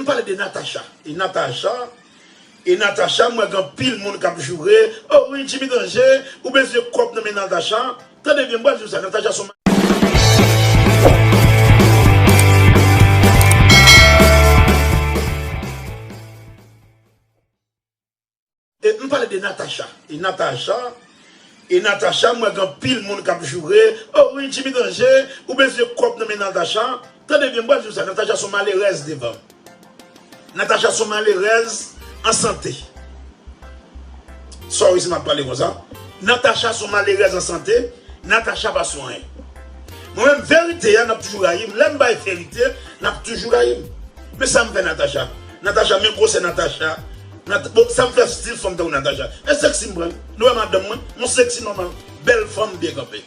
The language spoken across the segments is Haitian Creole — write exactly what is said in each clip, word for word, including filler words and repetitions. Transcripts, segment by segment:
Pale de Natacha. E Natacha, e Natacha, m wè gen anpil moun k ap joure, "Oh wi, Jimmy Danje, ou bezwen kòb nan men Natacha." Tande byen, m pral di w sa, Natacha se yon E m pale de Natacha. E Natacha, e Natacha, m wè gen anpil moun k ap joure, "Oh wi, Jimmy Danje, ou bezwen kòb nan men Natacha." Tande byen, m pral di w sa, Natacha se yon malerèz devan. Natacha se yon malerèz an sante. Sorry si m ap pale konsa. Natacha se yon malerèz an sante. Natacha pa swen. Mwen menm, verite a, n ap toujou rayi m. Lè m bay verite, n ap toujou rayi m. Men sa m fè Natacha. Natacha, men gwosè Natacha. Nat bon, sa m fè stil fanm tankou Natacha. E seksi m pran. Nou wè madanm mwen? Yon seksi nòmal. Bèl fanm byen kanpe.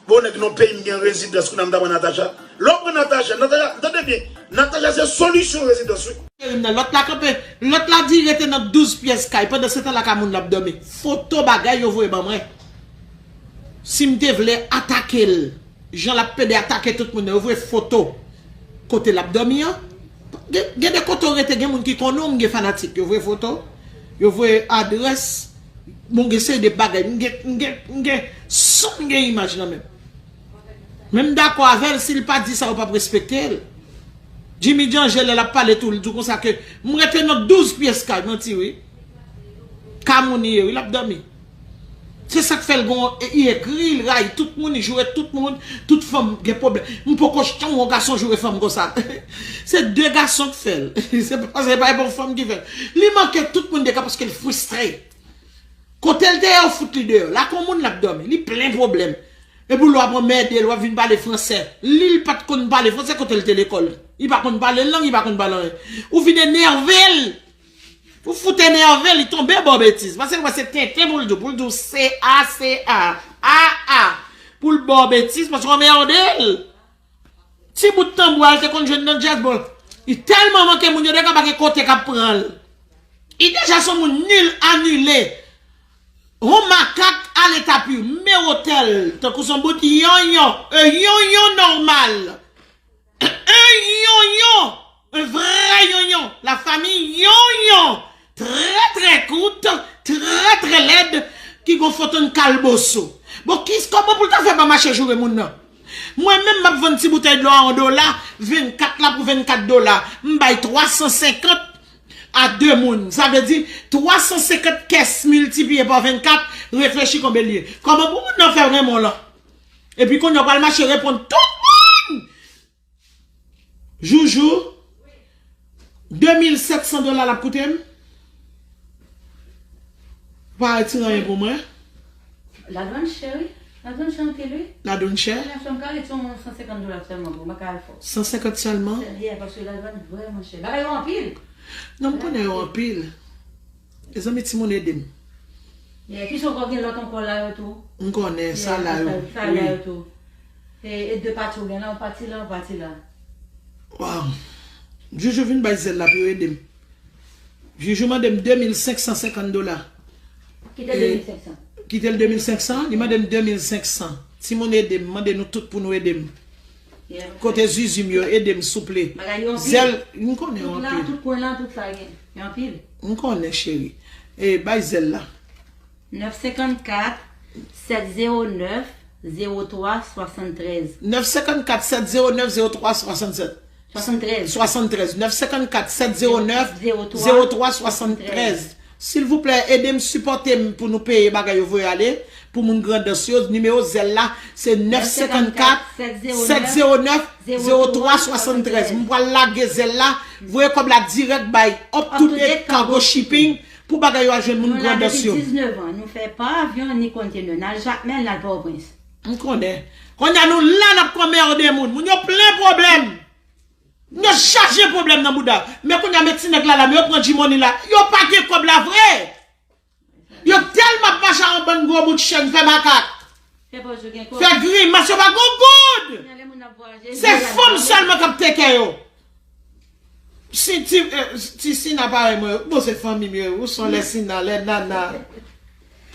Bon, nèg nan peyi m gen rezidans, kounye a m ta pran Natacha. Lè w pran Natacha, Natacha, tande byen. Natacha se solisyon rezidans, wi. Cheri m nan, lòt la kanpe, lòt la di rete nan douz pyès kay. Pandan se tan la ka moun l ap dòmi. Foto bagay yo voye ban mwen. Si m te vle atake l, jan l ap pede atake tout moun nan, yo voye foto kote l ap dòmi an. Gen, gen de kote w rete, gen moun ki konnen w, m gen fanatik. Yo voye foto, yo voye adrès, bon, gen seri de bagay. M gen, m gen, m gen son, m gen imaj nan men m. Men m dakò avè l, si l pa di sa, yo p ap respekte l. Jimmy Danje, lè l ap pale tou, l di w konsa ke m rete nan douz pyès kay, manti wi. Ka moun li ye, wi, l ap dòmi. Se sa k fè l gon, e, li egri, l rayi tout moun, li joure tout moun, tout fanm gen pwoblèm. M poko janm wè yon gason joure fanm konsa. Se de gason k fè l. Se pa, se pa yon fanm ki fè l. Li manke tout moun dega paske l fristre. Kote l te ye, yo fout li deyò. La kon moun l ap dòmi. Li plen pwoblèm. Epi w ap anmède l, w ap vin pale fransè. Li, li pa t konn pale fransè kote l te lekòl. Li pa konn pale lang, li pa konn pale anyen. Ou vin enève l. Ou fout enève l, li tonbe ba w betiz. Paske l wè se tenten pou l di w. Pou l di w C A, C A, A, A. Pou l ba w betiz, paske w anmède l. Ti bout tanbou a l te konn jwenn nan djaz, bon. Li tèlman manke moun yo, dega pa gen kote k ap pran l. Li deja se yon moun nil, anile. Yon makak a leta pi, men otèl, tankou se yon bout yonyon, e yonyon nòmal. Un yonyon, un vrai yonyon. La famille yonyon. Très, très courte, très, très laide, ki gon foto n kalboso. Bon, ki, kòman pou l ta fè pa mache joure moun nan? Mwen menm, m ap vann ti boutèy dlo a yon dola, vennkat la pou vennkat dola. M bay twa san senkant a de moun. Sa vle di, twa san senkant kès miltipliye pa vennkat, reflechi konbyen l ye. Kòman pou moun nan fè renmen w lan? Epi kounye a, w pral mache reponn tout moun! Joujou, de mil sèt san dola l ap koute m. Pa retire anyen pou mwen. Ladwann chè, wi. Ladwann chè anpil, wi. Ladwann chè? Mwen menm, m ka retire yon san senkant dola sèlman pou mwen, m pa ka al fò. San senkant sèlman? Sè, yeah, paske ladwann vrèman chè. Bagay yo anpil. Non, m konnen yo anpil. Mezanmi, timoun, ede m. Yeah, ki sa w gen lòt ankò la yo tou? M konnen, sa la yo. Yeah, sa, sa la yo tou. E, e de pati w gen la, yon pati la, yon pati la. Waw. Joujou vin bay zèl la pou yo ede m. Joujou mande m de mil senk san senkant dola. Kite l de mil senk san. Kite l de mil senk san, li mande m de mil senk san. Timoun, ede m, mande nou tout pou nou ede m. Yeah. Kote Zuzu m yo, ede m souple. Bagay yo anpil. Zèl, m konnen yo anpil. Tout la, tout kwen la, tout sa gen. Yo anpil. M konnen, cheri. E, bay zèl la. Nèf senkannkat, sèt zewo nèf, zewo twa swasanntrèz. Nèf senkannkat, sèt zewo nèf, zewo twa swasanntrèz. Swasanntrèz. Swasanntrèz. Nèf senkannkat, sèt zewo nèf, zewo twa swasanntrèz. Silvouplè, ede m, sipòte m pou nou peye bagay yo voye ale, pou moun Grandans yo. Nimewo zèl la, se nèf senkannkat, sèt zewo nèf, zewo twa swasanntrèz. M pral lage zèl la, voye kòb la dirèk bay Up to Date Cargo Shipping. Pou bagay yo al jwenn moun Grandans yo. Nou la depi diznèf an, nou fè pa avyon ni kontenè, n al Jakmèl, n al Pòtoprens. M konnen. Kounye a nou la, n ap kòmède moun. Moun yo plen pwoblèm. Moun yo chaje pwoblèm nan bouda. Men kounye a, men ti nèg la la, men yo pran G-Money la. Yo pa gen kòb la vre. Yo tèlman ap mache ak yon bann gwo bout chèn, fè makak. Fè pòz yo gen kòb. Fè grimas, yo pa gon goud. Kounye a, lè moun ap vwayaje, se fanm sèlman k ap teke yo. Si ti, eh, ti Sina parèy mwen, bon, se fanmi m yo, ou son lè Sina, lè Nana.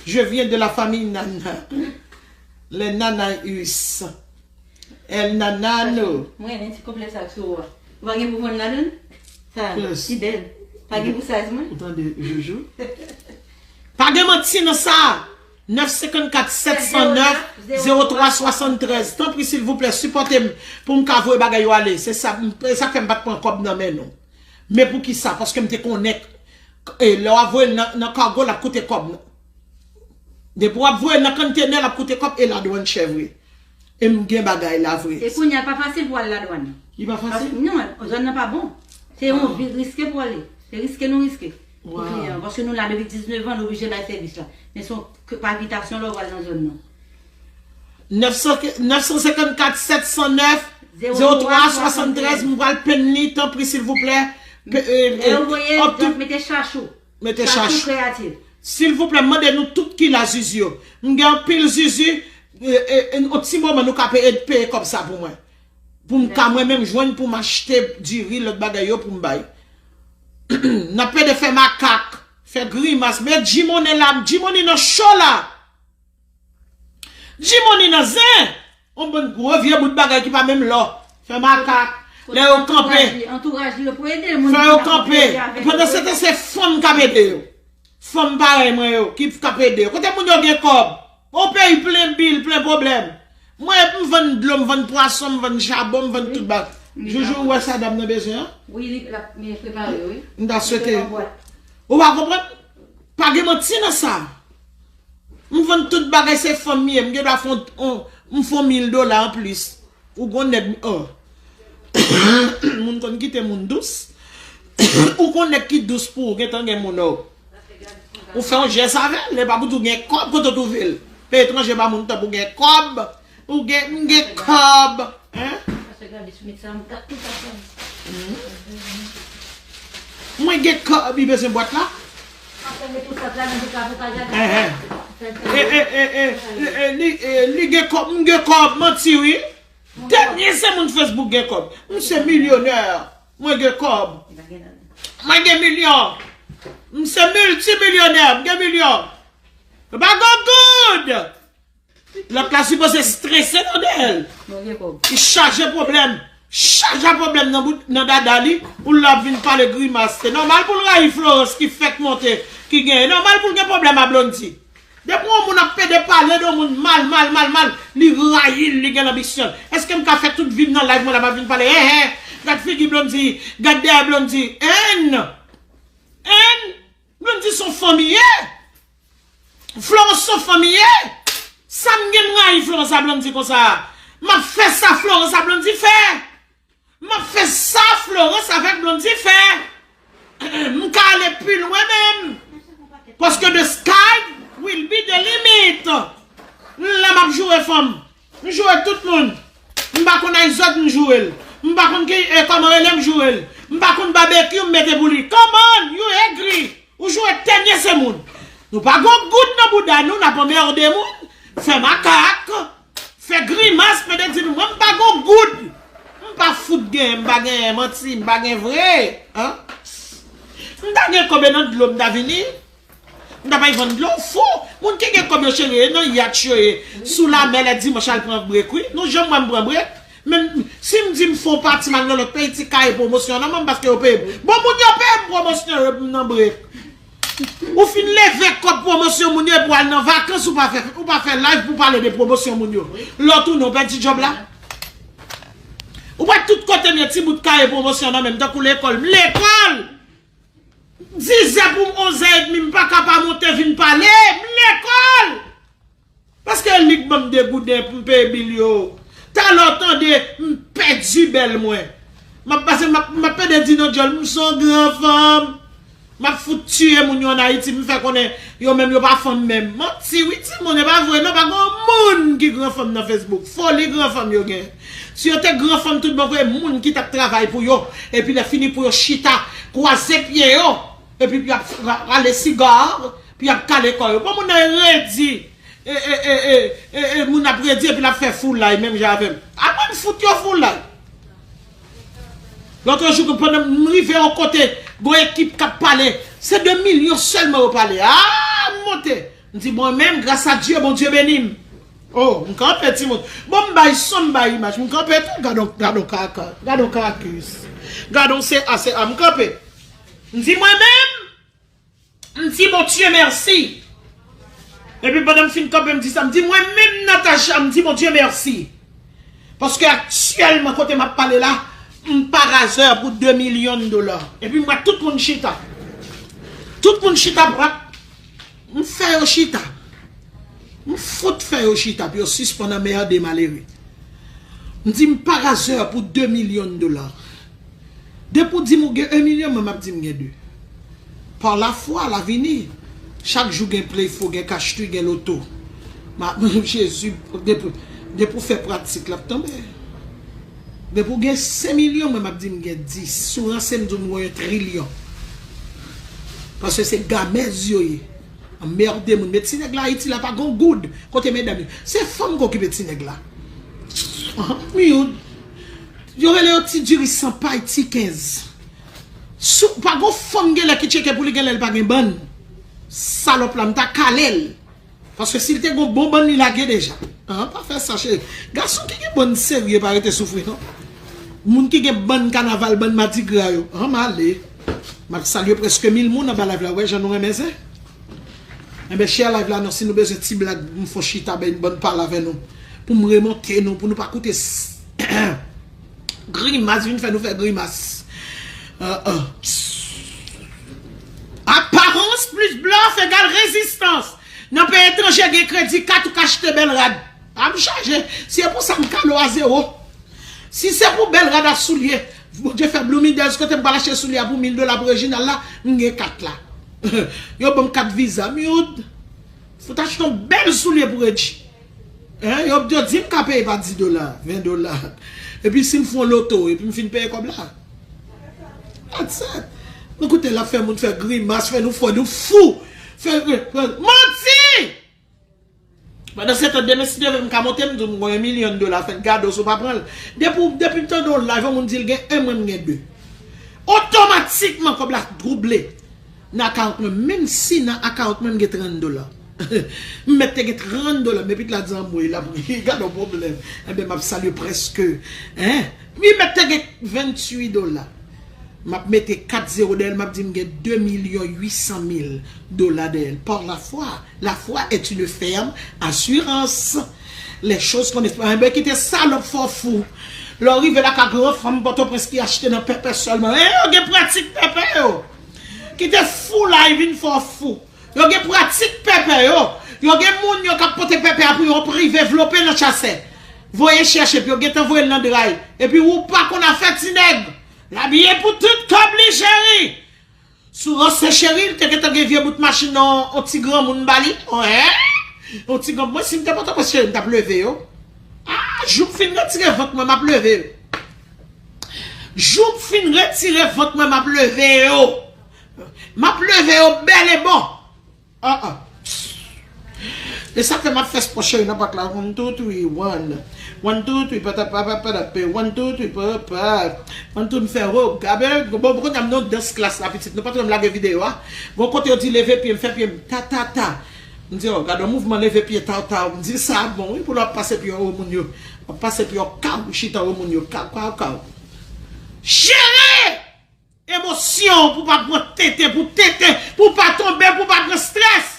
Je viens de la famille Nana. Lè Nana us. El Nana no. Mwen renmen ti kouplè sa sou ou a. Ou pa gen pou vann ladann? Sa, yes. Li bèl. Pa gen pou size mwen. Ou tande, Joujou? Pa gen manti nan sa. Nèf senkannkat sèt san nèf zewo twa swasanntrèz. Tanpri, silvouplè, sipòte m pou m ka voye bagay yo ale. Se sa, m- e sa k fè m pa t pran kòb nan men nou. Men poukisa? Paske m te konnen k- e lè w ap voye l nan, nan kago, l ap koute kòb. Depi w ap voye l nan konntenè, l ap koute kòb e ladwann chè vre. E m gen bagay la vre. E kounye a pa fasil pou al ladwann. Li pa fasil? Non, zòn nan pa bon. Se yon vi riske pou ale. Se riske nou riske pou kliyan an. Paske nou la depi diznèf an, nou oblije bay sèvis la. Men se yon palpitasyon lè w pral nan zòn nan. Nèf san, nèf san senkannkat sèt san nèf zewo twa swasanntrèz, m pral penn li, tanpri, silvouplè. Lè yo voye, just mete chachou. Mete chachou. Chachou kreyatif. Silvouplè, m mande nou tout ki la, Zuzu yo. M gen anpil Zuzu, e, e, e, yon ti moman nou ka peye, peye kòb sa pou mwen. Pou m ka mwen menm jwenn pou m achte diri, lòt bagay yo pou m bay. N ap pede fè makak, fè grimas, men Jimone la, Jimone nan cho la. Jimone nan zen, yon bann gwo vye bout bagay ki pa menm lò. Fè makak, lè yo kanpe. Antouraj li, antouraj li yo pou ede moun ki ta kanpe avèk yo. Fè yo kanpe. Pandan se tan, se fanm k ap ede yo. Fanm parèy mwen yo, ki, k ap ede yo. Kote moun yo gen kòb? Yon peyi plen bil, plen pwoblèm. Mwen, m vann dlo, m vann pwason, m vann chabon, m vann tout bagay. Joujou, ou wè sa dam nan bezwen an? Wi, li, l ap, li prepare, wi. M ta swete. Ou pa konprann? Pa gen manti nan sa. M vann tout bagay, se fanm m ye. M gen dwa fè yon, m fè yon mil dola anplis. Ou gon nèg, oh. Moun konn kite moun dous. Ou gon nèg ki dous pou ou, gentan gen moun, oh. Ou fè yon jès avè l, e pa pou di w gen kòb kote w twouve l. Pe etranje pa moun tanpou gen kòb. Ou gen, m gen kòb. Hein? Mwen gen kòb, li bezwen bwat la. Hein, hein. E, e, e, e, e, e, li, e, li gen kòb, m gen kòb, manti wi. Dènye se moun Facebook gen kòb. M se milyonè. Mwen gen kòb. Mwen gen milyon. M se miltimilyonè. M gen milyon. Bago good! Lòt la sipoze strese nan dèyè l. Li chaje pwoblèm. Chaje pwoblèm nan bout, nan dada li. Ou la vin pale grimas. Se nòmal pou l rayi Florence ki fèk monte, ki genyen. Nòmal pou l gen pwoblèm a Blondy. Depi yon moun ap pede pale de yon moun mal, mal, mal, mal, li rayi l, li gen lanbisyon. Èske m ka fè tout vi m nan live mwen la, m ap vin pale, hen, hen, gad figi Blondy, gad dèyè Blondy, hen, hen, Blondy se yon fanm li ye. Florence se yon fanm li ye. Sa m gen m rayi Florence a Blondy konsa a? M ap fè sa Florence a Blondy fè. M ap fè sa Florence avèk Blondy fè. M ka ale pi lwen menm. Paske the sky will be the limit. La m ap joure fanm. M joure tout moun. M pa konn Ayzòd, m joure l. M pa konn ki, e, kòman rele, m joure l. M pa konn babekyou, m mete pou li. Come on, you agree? Ou joure tènye se moun. Nou pa gon goud nan bouda nou, n ap anmède moun, fè makak, fè grimas, pede di nou, mwen m pa gon goud. M pa fout gen, m pa gen manti, m pa gen vre. Hein? M ta gen kòb nan dlo, m ta vini. M ta bay vann dlo, fou. Moun ki gen kòb yo cheri, e nan yach yo ye. Sou lamè lè dimanch al pran brek, wi. Nou janm wè m pran brek. Men, si m di m fè yon pati m al nan lòt peyi, ti kaye pwomosyon nan men m paske yo peye m. Bon, moun yo peye m pwomosyon yo, m nan brek. Ou fin leve kòb pwomosyon moun yo epi w al nan vakans, ou pa fè, ou pa fè live pou pale de pwomosyon moun yo. Lè w tounen, ou pèdi djòb la. Ou wè tout kote m ye, ti bout kaye pwomosyon nan men m, tankou lekòl. M lekòl! Dizè pou m onzè edmi, m pa ka pa monte vin pale. M lekòl! Paske li k ban m de gouden pou m peye bil yo. Talè w tande m pèdi bèl mwen. M ap pase, m ap, m ap pede di nan djòl, m se yon gran fanm. M ap fout tiye moun yo ann Ayiti, m fè konnen yo menm yo pa fanm menm. Manti wi timoun, e pa vre non, pa gen yon moun ki gran fanm nan Facebook. Foli gran fanm yo gen. Si yo te gran fanm tout bon vre, moun ki t ap travay pou yo, epi lè fini pou yo chita, kwaze pye yo, epi pou y ap ra- rale siga, pou y ap kale kò yo. Bon, moun nan redi. E, e, e, e, e, e, moun ap redi epi l ap fè foulay menm jan avè m. A mwen m fout yo foulay. Lòt jou, pandan m rive yon kote, gon ekip k ap pale. Se de milyon sèlman yo pale. A, m monte. M di, mwen menm, gras a Dye, Bondye beni m. Oh, m kanpe, timoun. Bon, m bay son, m bay imaj. M kanpe tou, gad on, gad on kaka, gad on kakis. Gade yon se ase a m kanpe. M di mwen menm, m di Bondye mèsi. Epi pandan m fin kanpe, m di sa, m di mwen menm Natacha, m di Bondye mèsi. Paske aktyèlman kote m ap pale la, m parazè pou de milyon dola. Epi m wè tout moun chita. Tout moun chita prat. M fè yo chita. M fout fè yo chita pou yo sispann anmède malere. M di m parazè pou de milyon dola. Depi w di m ou gen en milyon, mwen m ap di m gen de. Pa lafwa, l a vini. Chak jou gen play fo, gen cash three, gen loto. Ma, Jezi, depi, depi w fè pratik, l ap tonbe. Depi w gen senk milyon, mwen m ap di m gen dis. Si w ranse m, di w m gen yon trilyon. Paske se gamèz yo ye. Anmède moun. Men ti nèg la Ayiti la pa gon goud. Kote medam yo? Se fanm k okipe ti nèg la. Miyoud. Yo rele yo ti diri san pay, ti kenz. Sou, pa gon fanm genlè ki tcheke pou li genlè l pa gen bann. Salòp la, m ta kale l. Paske si l te gon bon bann, li lage deja. An, pa fè sa, cheri. Gason ki gen bann serye pa rete soufri, non. Moun ki gen bann kanaval, bann madigra yo. An, m ale. M ap salye prèske mil moun anba live la. Wè, jan nou renmen zen. Enben, share live la, non, si nou bezwen ti blag, m fon chita, bay yon bann pale avè nou. Pou m remonte nou, pou nou pa koute s-, grimas, vin fè nou fè grimas. Ah, ah. Aparans plis blòf egal rezistans. Nan peyi etranje, gen kredi kat ou ka achte bèl rad. A m chaje. Se pou sa m kale w a zewo. Si se pou bèl rad ak soulye, Bondye fè Bloomingdale's kote m pral achte soulye a pou mil dola pou Reginald la, m gen kat la. Yo ban m kat viza, m youd. Fout achte yon bèl soulye pou Regi. Hein, yo, yo di m ka peye pa dis dola, ven dola. Epi si m fè yon loto, epi m fin peye kòb la. That's it. Nou koute l ap fè moun fè grimas, fè nou fò, nou fou. Fè, fè, fè, manti! Pandan se tan, demen, si Dye vle, m ka monte, m di w, m gen yon milyon dola, fè gade w si w pa pran l. Depi, depi m tande yon live, yon moun di l gen en, mwen m gen de. Otomatikman, kòb la double nan akawont mwen, menm si nan akawont mwen m gen trant dola. M mèt te gen trant dola, men pitit la di anmwey, l ap ri, gade yon pwoblèm. Enben, m ap salye prèske, hein? M mèt te gen venntuit dola. M ap mete kat zewo dèyè l, m ap di m gen de milyon uit san mil dola dèyè l. Par la foi, la foi est une ferme assurance. Les choses qu'on espère. Enben, kite salòp fè w fou. Lè w rive lakay gran fanm Pòtoprens ki achte nan pèpè sèlman. E yo gen pratik pèpè yo. Kite fou la, y vin fè w fou. Yo gen pratik pèpè yo. Yo gen moun yo k ap pote pèpè a pou yo prive vlope nan chasè. Voye chèche, epi yo gentan voye l nan dray. Epi ou pa konn afè ti nèg. L abiye pou tout kòb li, cheri. Sou ranse cheri, li te gentan gen vye bout machin nan yon ti granmoun ba li. Wi. Yon ti granmoun. Mwen, si m te Pòtoprens, cheri, m t ap leve yo. Ah, jou m fin retire vant mwen, m ap leve yo. Jou m fin retire vant mwen, m ap leve yo. M ap leve yo bèl e bon. Ah, ah. E sa k fè m ap fè spò cheri nan pak la. One, two, three, one. One, two, three, pata, pa, pa, pa, pa, one, two, three, pa, pa. One, two, m fè ho. Gabe, bon, bon, kounye a m nan dans klas la, pitit. Nou pa t wè m lage videyo a. Bon, kote yo di leve pye, m fè pye m ta, ta, ta. M di, oh, gade yon mouvman leve pye, ta, ta. M di, sa bon, wi, pou l ap pase pye yo, moun yo. Ap pase pye yo, kaw, chita yo, moun yo, kaw, kaw, kaw. Jere! Emosyon pou pa pran tenten pou tenten, pou pa tonbe, pou pa pran strès.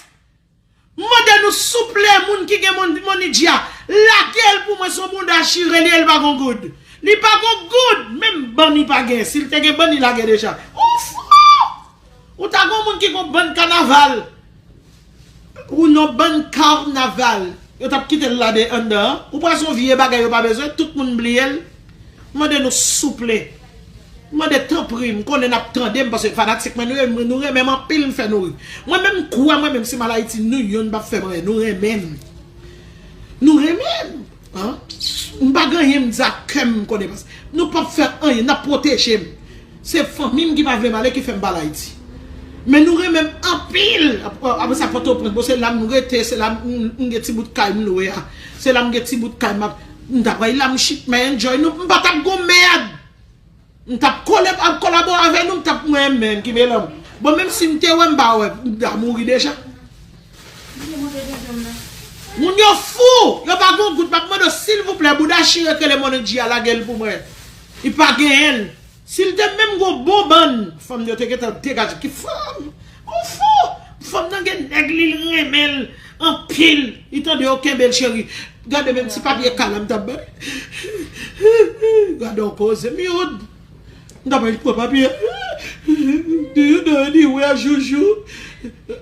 M mande nou souple, moun ki gen mon-, Money G a, lage l pou mwen, se yon bounda chire li ye, li pa gon goud. Li pa gon goud, menm bann li pa gen. Si l te gen bann, li lage deja. Ou fou! Ou ta gon moun ki gon bann kanaval. Ou nan bann kanaval. Yo t ap kite l la de anndan an. Ou pral se yon vye bagay yo pa bezwen, tout moun bliye l. M mande nou souple. M mande tanpri, m konnen n ap tande m, paske fanatik mwen nou ye, nou renmen m anpil, m fè nou ri. Mwen menm, kwè mwen menm, si m al Ayiti, nou youn p ap fè m anyen, nou renmen m. Nou renmen m. An? M pa gen anyen m di ak kè m, m konnen pas. Nou p ap fè anyen, n ap pwoteje m. Se fanmi m ki pa vle m ale ki fè m pa al Ayiti. Men nou renmen m anpil. Ap-, apre sa, Pòtoprens, bon, se la m rete, se la m, m, m gen ti bout kay m lwe a. Se la m gen ti bout kay m ap, m t ap ray la, m chit, m enjoy nou, m pa t ap gon mèd. M t ap kole-, ap kolabore avè nou, m t ap mwen menm ki melanm. Bon, menm si m te wè, m pa wè, m ta mouri deja. Moun yo fou, yo pa gon goud, m ap mande w, silvouplè, bounda chire k rele Money G a, lage l pou mwen. Li pa genyen l. Si l te menm gon bon bann, fanm yo te gentan degaje. Ki fanm? On fou! Fanm nan gen nèg li, l renmen l anpil. Li tande yo kenbe l, cheri. Gade menm ti papye kal la m t ap bay. Gade on koze, Miwood. M ta pral pran papye. Do you know anywhere, Joujou?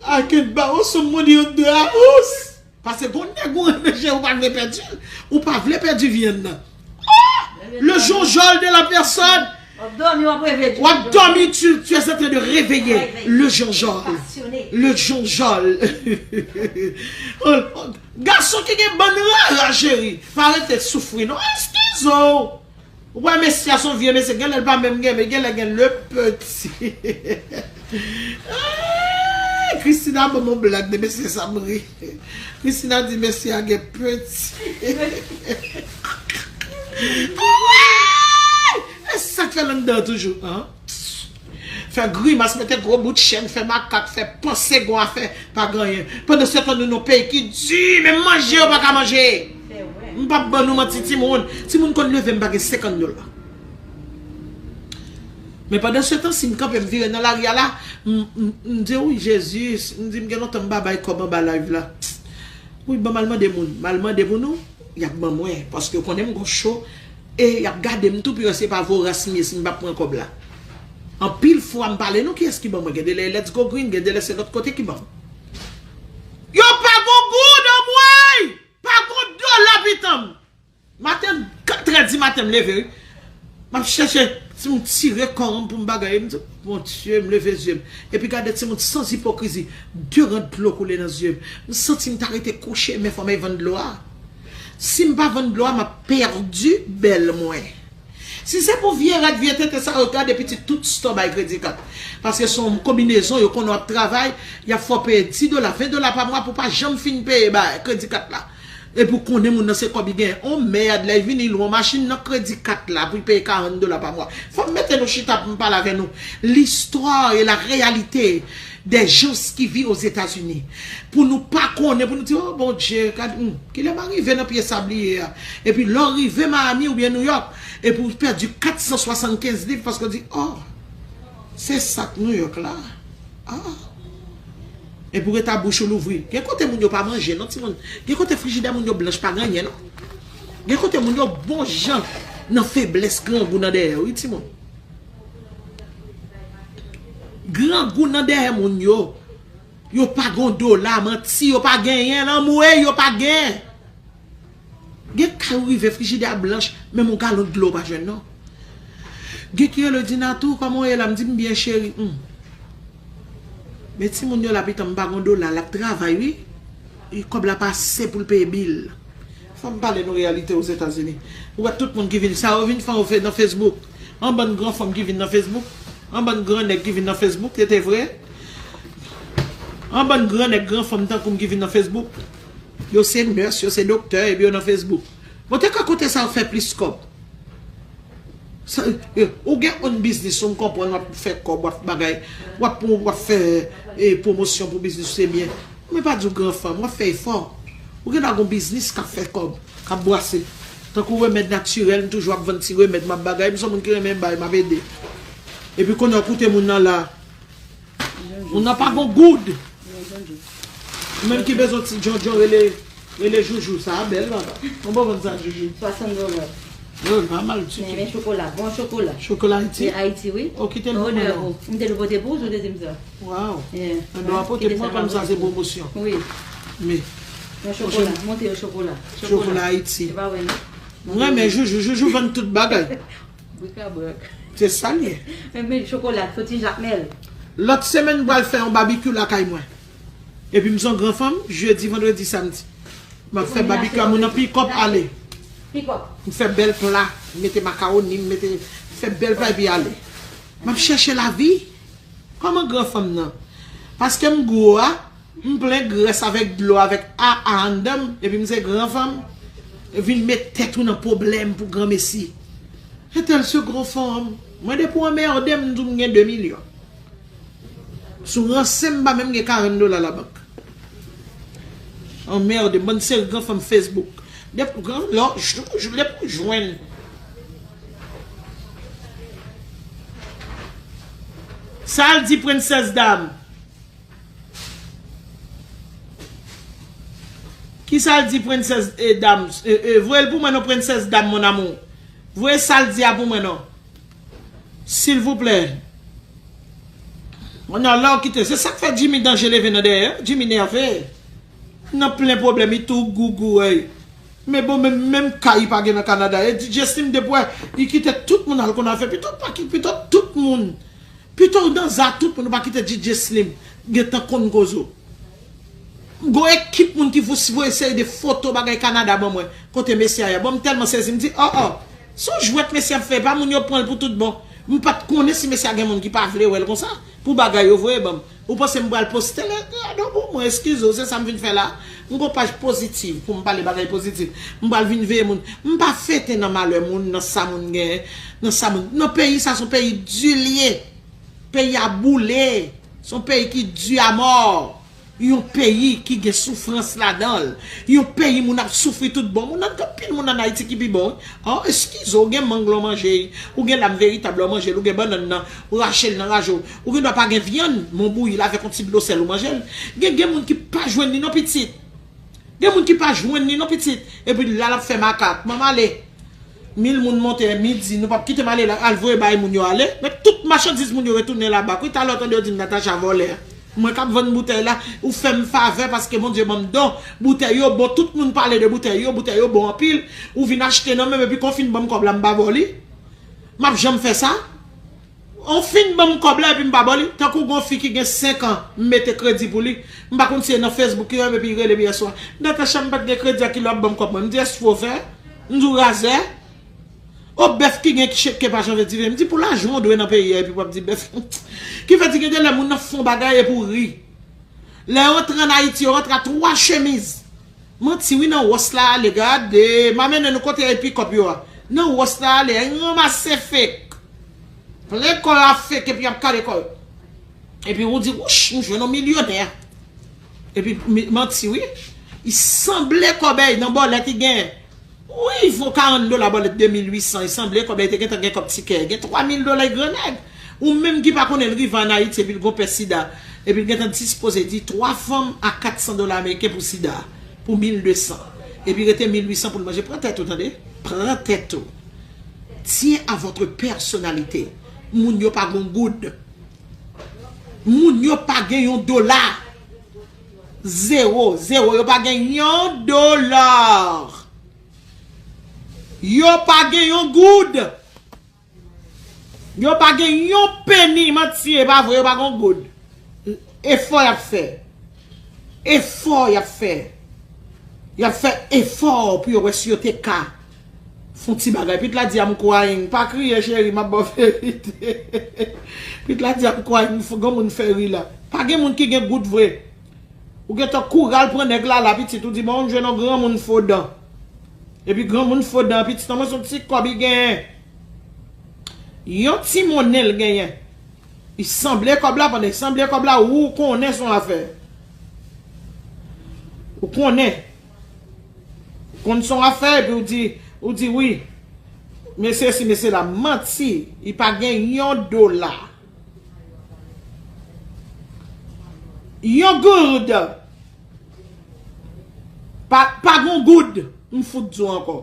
I can borrow some money on the house. Paske gon nèg ou renmen, cheri, ou pa vle pèdi l. Ou pa vle pèdi vyann nan. Oh! Le jonjòl de la personne. W ap dòmi, w ap reve di W ap dòmi, tu, tu es en train de réveiller le jonjòl. Le jonjòl. Gason ki gen bann rara, cheri, pa rete soufri non. Eskize w. Ou wè mesye a, se yon vye mesye, genlè l pa menm gen, men genlè gen le petit. Ay, Christina ban m yon blag de mesye sa, m ri. Christina di mesye a gen petit. E sa k fè l anndan toujou, an? Fè grimas, mete gwo bout chèn, fè makak, fè panse gon afè, pa gen anyen. Pandan se tan nou nan peyi ki di, menm manje yo pa ka manje. M p ap ban nou manti, timoun. Timoun konn leve, m pa gen senkant dola. Men pandan se tan, si m kanpe, m vire nan lari a la, m, m, m di, wi, Jezi, m di, m gen lontan m pa bay kòb anba live la. Wi, ban m al mande moun. M al mande moun, wi, y ap ban mwen, paske yo konnen m gon cho, e y ap gade m tou, pou yo si se pa voras m ye, si m pa pran kòb la. Anpil fwa, m pale nou, kiyès ki ban mwen? Gen de lè e Let's Go Green, gen de lè se lòt kote ki ban m. Yo pa gon goud anmwey! Pa gon dola pitan m. Maten, katrè di maten, m leve, wi. M ap chèche, si m tire kò m pou m bagay, m di, Bondye, m leve zye m. Epi gade timoun, sans ipokrizi, de rant dlo koule nan zye m. M santi m ta rete kouche, men fò m al vann dlo a. Si m pa vann dlo a, m ap pèdi bèl mwen. Si se pou vye rad, vye tenten sa yo, gade pitit tout store bay kredi kat. Paske se yon konbinezon, yo konnen w ap travay, y ap fè w peye dis dola, ven dola pa mwa pou w pa janm fin peye bay kredi kat la. Epi w konnen moun nan se kòb li genyen. On mèd, lè l vini, l lwe yon machin nan kredi kat la pou l peye karant dola pa mwa. Fò m mete nou chita pou m pale avè nou. L'histoire et la réalité des gens qui vivent aux États-Unis. Pou nou pa konnen, pou nou di, o Bondye, gad, hmm, kilè m a rive nan pye sabliye a? Epi lè w rive Miami oubyen New York, epi w pèdi kat san swasannkenz liv paske w di, o, se sa k New York la. Ah. Epi w ret a bouch ou louvri. Gen kote moun yo pa manje non, timoun. Gen kote frijidè moun yo blanch pa gen anyen non. Gen kote moun yo bon jan nan feblès, grangou nan dèyè yo, wi, timoun. Grangou nan dèyè moun yo. Yo pa gon dola, manti, yo pa genyen, lanmwe, yo pa gen. Gen kay ou rive, frijidè a blanch, menm yon galon dlo ou pa jwenn non. Gen ki rele w di, Natou, kòman w ye la? M di, m byen, cheri. Hmm. Men timoun yo la, pitan m pa gon dola, l ap travay, wi. E kòb la pa ase pou l peye bil. Fò m pale nou reyalite Ozetazini. Ou wè tout moun ki vin, sa yo vin fè yo fè nan Facebook. An bann gran fanm ki vin nan Facebook. An bann gran nèg ki vin nan Facebook, se te vre. An bann gran nèg, gran fanm tankou m ki vin nan Facebook. Yo se nurse, yo se doktè, epi yo nan Facebook. Bon, te ka kote sa yo fè plis kòb. Sa, eh, ou gen yon biznis, ou m konprann, w ap fè kòb, w ap bagay, w ap, w ap fè, eh, pwomosyon pou biznis ou, se byen. Men pa di w gran fanm, w ap fè efò. Ou gen dwa gon biznis k ap fè kòb, k ap bwase. Tankou remèd natirèl, m toujou ap vann ti remèd, m ap bagay, m se yon moun ki renmen bay, m ap ede. Epi kounye a w koute moun nan la, moun nan pa gon goud. Ou menm ki bezwen ti djondjon, rele, rele Joujou. Sa a bèl, papa. Konbyen w vann sa, Joujou? Swasant dola. Yo, li pa mal ditou. Men, men chokola, bon chokola. Chokola Ayiti? Men Ayiti, wi. O, kite l pou mwen non. M te dwe pote pou ou, si w te di m sa. Waw. Yeah. Enben, w a pote pou mwen kòm sa se pwomosyon. Wi. Men. Men chokola, montre yo chokola. Chokola Ayiti. Se pa vre non. M renmen Joujou, Joujou vann tout bagay. Brikabrak. Se sa l ye. Men, men chokola, soti Jakmèl. Lòt semèn, m pral fè yon babikyou lakay mwen. Epi m se yon gran fanm, jedi, vandredi, samdi. M ap fè babikyou a moun nan pikòp ale. Pikòp. M fè bèl pla, m mete makawoni, m mete, fè bèl pla epi ale. M ap chèche lavi. Kòman gran fanm nan? Paske m gwo a, m plen grès avèk dlo, avèk a a anndan m, epi m se gran fanm, vin met tèt ou nan pwoblèm pou granmesi. Entèl se gran fanm. Mwen depi w anmède m, m di w m gen de milyon. Si w ranse m, m pa menm gen karant dola labank. Anmède m, bann seri gran fanm Facebook. Depi gran, lè w, jou, jou, depi w jwenn. Sa l di, Princess Dam? Ki sa l di, Princess, eh, Dam? Eh, eh, voye l pou mwen non, Princess Dam, mon amour. Voye sa l di a pou mwen non. Silvouplè. Mwen nan la w kite. Se sa k fè Jimmy Danje leve nan dèyè. Jimmy nève. Nan plen pwoblèm, li tou gougou, ey. Men bon, menm, menm kay li pa gen nan Kanada. E D J Slim depi wè, li kite tout moun al konn afè. Pito pa ki, pito tout moun. Pito w nan za tout moun, ou pa kite D J Slim gentan konn koze w. Gon ekip moun ki voye seri de foto bagay Kanada ban mwen. Kote mesye a ye. Bon, m tèlman sezi, m di, oh, oh. Se yon jwèt mesye ap fè, pa moun yo pran l pou tout bon. M pa t konnen si mesye a gen moun ki pa vle wè l konsa. Pou bagay yo voye ban m. Ou panse m pral poste l? Gade w pou mwen, eskize w, se sa m vin fè la. M gon paj pozitiv pou m pale bagay pozitiv. M pral vin veye moun. M pa fete nan malè moun, nan sa moun genyen, nan sa moun. Nan peyi sa, se yon peyi di l ye. Peyi a boule. Se yon peyi ki di amò. Yon peyi ki gen soufrans ladan l. Yon peyi moun ap soufri tout bon. Moun nan, gen anpil moun ann Ayiti ki pi bon, wi. Oh, eskize w, ou gen mang lè w manje, ou gen lam veritab lè w manje l, ou gen bannann nan, ou rache l nan raje w. Ou gen dwa pa gen vyann, men w bouyi l avèk yon ti dlo sèl ou manje l. Gen, gen moun ki pa jwenn li non pitit. Gen moun ki pa jwenn li non pitit. Epi la l ap fè makak. Ban m ale. Mil moun monte, midi, nou p ap kite m ale la, al voye bay moun yo ale. Men tout machandiz moun yo retounen laba. Wi, talè w tande yo di m Natacha vòlè. Mwen k ap vann boutèy la, ou fè m favè paske Bondye ban m don. Boutèy yo bon, tout moun pale de boutèy yo, boutèy yo bon anpil. Ou vin achte nan men m epi kon w fin ban m kòb la, m pa ba w li. M ap janm fè sa? Ou fin ban m kòb la epi m pa ba w li? Tankou gon fi ki gen senk an, m mete kredi pou li. M pa konn si e nan Facebook li menm epi li rele m yèswa. Natacha, m pa t gen kredi a, kilè w ap ban m kòb mwen? M di, èske w fè? M di w razè? O bèf ki gen ke pa janvye diven. M di pou lajan w dwe nan peyi a epi w ap di bèf. Ki vle di gen de lè moun nan fè yon bagay epi w ri. Lè yo rantre ann Ayiti, yo rantre a twa chemiz. Manti wi, nan wòs la ale, gade, m a mennen nou kote pikòp yo a. Nan wòs la ale, y ranmase fake. Plen kò yo a fake epi y ap kale kò yo. Epi ou di, wouch, m jwenn yon milyonè. Epi mi- manti wi. Li sanble kòbèy nan bòlèt li genyen. Wi, fon karant dola bòlèt de mil uit san, li sanble kòbèy te gentan gen kòb tikè. Gen twa mil dola li grannèg. Ou menm ki pa konnen l rive ann Ayiti epi l gon pè sida. Epi l gentan dispoze di twa fanm a kat san dola ameriken pou sida. Pou mil de san. Epi rete mil uit san pou l manje. Pran tèt ou, tande. Pran tèt ou. Tiens à votre personnalité. Moun yo pa gon goud. Moun yo pa gen yon dola. Zewo, zewo. Yo pa gen yon dola. Yo pa gen yon goud. Yo pa gen yon peni, manti, e pa vre, yo pa gen yon goud. Efò y ap fè. Efò y ap fè. Y ap fè efò pou yo wè si yo te ka fè yon ti bagay. Pit la di, I'm crying. Pa kriye, cheri, m ap ba w verite. Pit la di, I'm crying. Granmoun fè ri la. Pa gen moun ki gen goud vre. Ou gentan kouri al pran nèg la la pitit, ou di, bon, m jwenn yon granmoun fo dan. Epi granmoun fo dan, pitit an mwen se yon ti kòb li genyen. Yon ti monnen l genyen. Li sanble kòb la, pandan li sanble kòb la, ou konnen se yon afè. Ou konnen. Ou konn se yon afè, epi ou di, ou di wi. Mesye si, mesye la, manti. Li pa gen yon dola. Yon goud. Pa, pa gon goud. M fout di w ankò.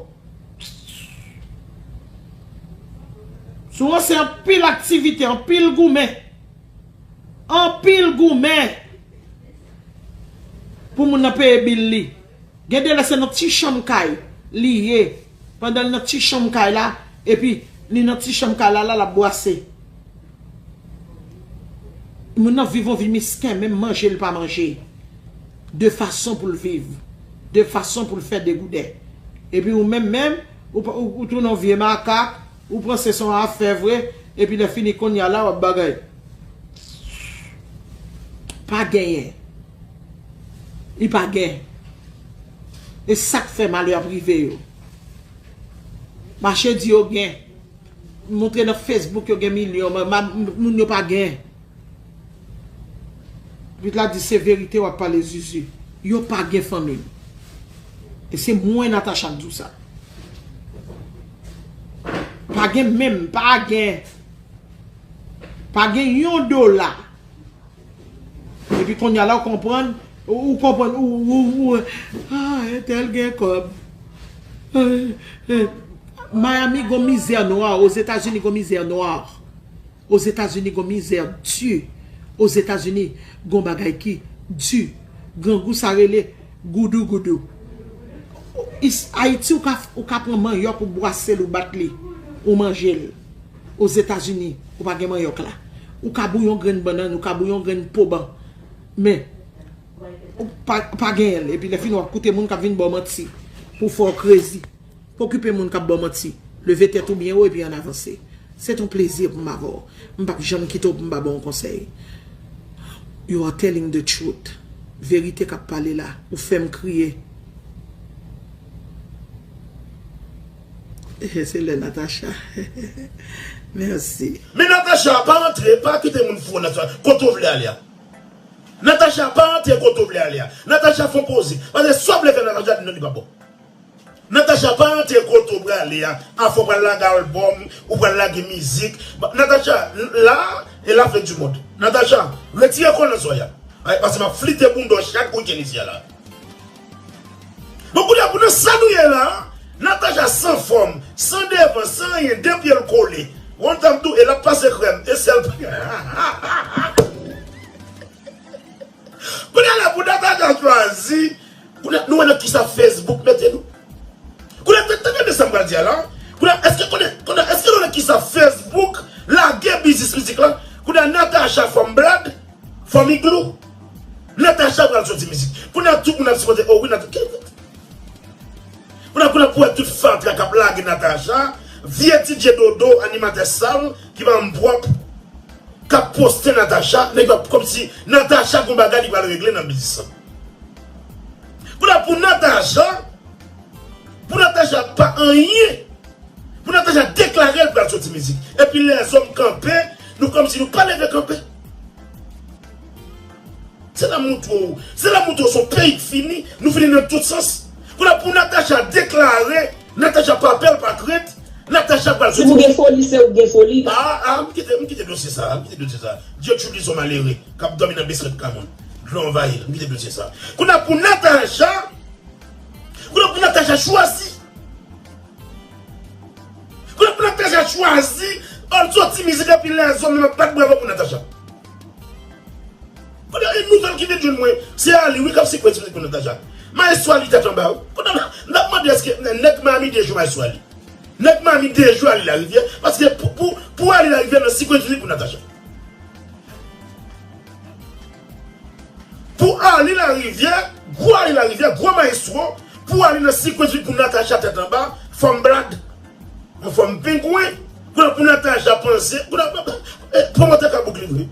Sou an se anpil aktivite, anpil goumen. Anpil goumen. Pou moun nan peye bil li. Gen de lè se nan ti chanm kay li ye. Pandan l nan ti chanm kay la, epi li nan ti chanm kay la, la, l ap bwase. Moun nan viv yon vi misken, menm manje l pa manje. De fason pou l viv. De fason pou l fè degouden. Epi ou menm menm, ou, ou, ou tounen yon vye makak, ou panse se yon afè vre, epi lè fini kounye a la, w ap bagay. Pa genyen. Li pa gen. E sa k fè malè ap rive yo. Mache di yo gen. Montre nan Facebook yo gen milyon, ma- ma- moun yo pa gen. Pit la di se verite w ap pale, Zuzu. Yo pa gen, fanmi m. E se mwen, Natacha, k di w sa. Pa gen menm, pa gen. Pa gen yon dola. Epi kounye a la, w konprann, ou, ou konprann, ou, ou, ou, ah, entèl gen kòb. Eh, eh, Miami gon mizè nwa, Ozetazini gon mizè nwa. Ozetazini gon mizè di. Ozetazini gon bagay ki di. Grangou sa rele goudougoudou. Is-, Ayiti, ou ka, ou ka pran manyòk, ou bwase l, ou bat li, ou manje l. Ozetazini, ou pa gen manyòk la. Ou ka bouyon grenn bannann, ou ka bouyon grenn poban. Men, ou pa, pa genyen l. Epi lè fini, w ap koute moun k ap vin ba w manti pou fè w krezi. Pa okipe moun k ap ba w manti. Leve tèt ou byen wo epi ann avanse. Se t on plezi pou m avè w. M p ap janm kite w pou m pa ba w yon konsèy. You are telling the truth. Verite k ap pale la. Ou fè m kriye. Se lè Natacha. Mèsi. Men Natacha, pa antre, pa kite moun fou nan sa. Kote w vle ale a. Natacha, pa antre kote w vle ale a. Natacha, fè w poze. Paske sa w vle fè Natacha, di non, li pa bon. Natacha, pa antre kote w prale a. Afè w pral lage albòm, ou pral lage mizik. Natacha, la, e la fin du monde. Natacha, retire kò nan zòrèy a. Ay, paske m ap flite bounda w chak wikenn isi a la. Bon, kounye a, pou nan sa nou ye la, Natacha san fòm, san devan, san anyen, de pye l kole. One time two, e l ap pase krèm, e sèl. Kounye a la, pou Natacha chwazi, kounye a, nou wè nan kisa Facebook mete nou. Kounye a, tande byen sa m pral di a la. Kounye a, èske konnen, konnen, èske nou wè nan kisa Facebook lage biznis mizik la? Kounye a, Natacha fanm blad, fanm iglou. Natacha pral soti mizik. Kounye a, tout moun ap sipòte, oh wi, Natacha. Kounye a, kounye a, pou wè tout fatra k ap lage Natacha, vye D J dodo, animatè sal, ki pa menm pwòp, k ap poste Natacha, nèg yo ap kòmsi Natacha gon bagay li pral regle nan biznis lan. Kounye a pou Natacha, pou Natacha pa anyen, pou Natacha deklare l pral soti mizik. Epi lèzòm kanpe, nou kòmsi nou pa leve kanpe. Se la moutre w, se la moutre w se yon peyi k fini, nou fini nan tout sans. Kounye a pou Natacha deklare, Natacha pa pè l pa krent, Natacha pral soti. Si pou gen foli, se ou gen foli. Ah, ah, m kite, m kite dosye sa, m kite dosye sa. Gertrude li se yon malere, k ap dòmi nan basement kay moun. Dlo anvayi l, m kite dosye sa. Kounye a pou Natacha, kounye a pou Natacha chwazi. Kounye a pou Natacha chwazi, al soti mizik epi lèzòm nan ap bat bravo pou Natacha. Kounye a, yon nouvèl ki vin jwenn mwen, se Ali, wi, k ap sikwense mizik pou Natacha. Maestro Ali tèt anba, wi. Kounye a, m t ap mande èske nèg Miami dejwe Maestro Ali. Nèg Miami dejwe Ali Larivière, paske pou, pou, pou Ali Larivière nan sikwense mizik pou Natacha. Pou Ali Larivière, gwo Ali Larivière, gwo maestro, pou Ali nan sikwense mizik pou Natacha tèt anba, fanm blad. Yon fanm pengwen, kounye a pou Natacha panse, kounye a, eh, pwomotè Kabouk li vre.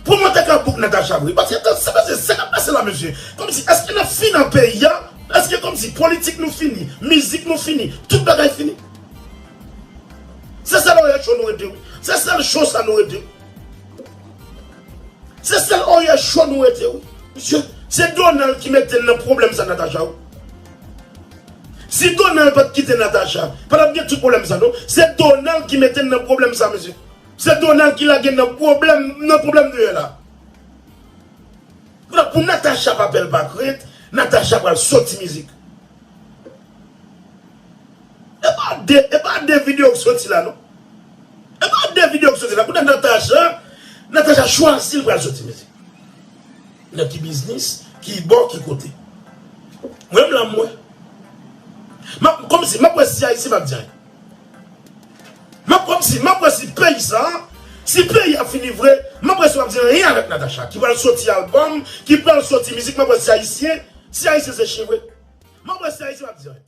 Pwomotè Kabouk Natacha vre. Paske sa, sa, sa k ap pase la, mesye. Kòmsi, èske n ap fini nan peyi a? Èske kòmsi politik nou fini, mizik nou fini, tout bagay fini? Se sèl Oye Show nou rete, wi. Se sèl show sa nou rete. Se sèl Oye Show nou rete, wi. Mesye, se Donald ki mete n nan pwoblèm sa, Natacha, wi. Si Donald pa t kite Natacha, pa t ap gen tout pwoblèm sa, non. Se Donald ki mete n nan pwoblèm sa, mesye. Se Donald ki lage n nan pwoblèm, nan pwoblèm nou ye la. Pou, pou Natacha pa pè l pa krent, Natacha pral soti mizik. E pa de, e pa de videyo k soti la, non. E pa de videyo k soti la. Kounye a Natacha, Natacha chwazi l pral soti mizik. Nan ki biznis, ki bò, ki kote. Mwen menm la, mwen. M ap, kòmsi, m ap wè si Ayisyen p ap di anyen. M ap kòmsi, m ap wè si peyi sa, si peyi a fini vre, m ap wè si w ap di anyen avèk Natacha, ki pral soti albòm, ki pral soti mizik, m ap wè si Ayisyen, si Ayisyen se chen vre. M ap wè si Ayisyen p ap di anyen.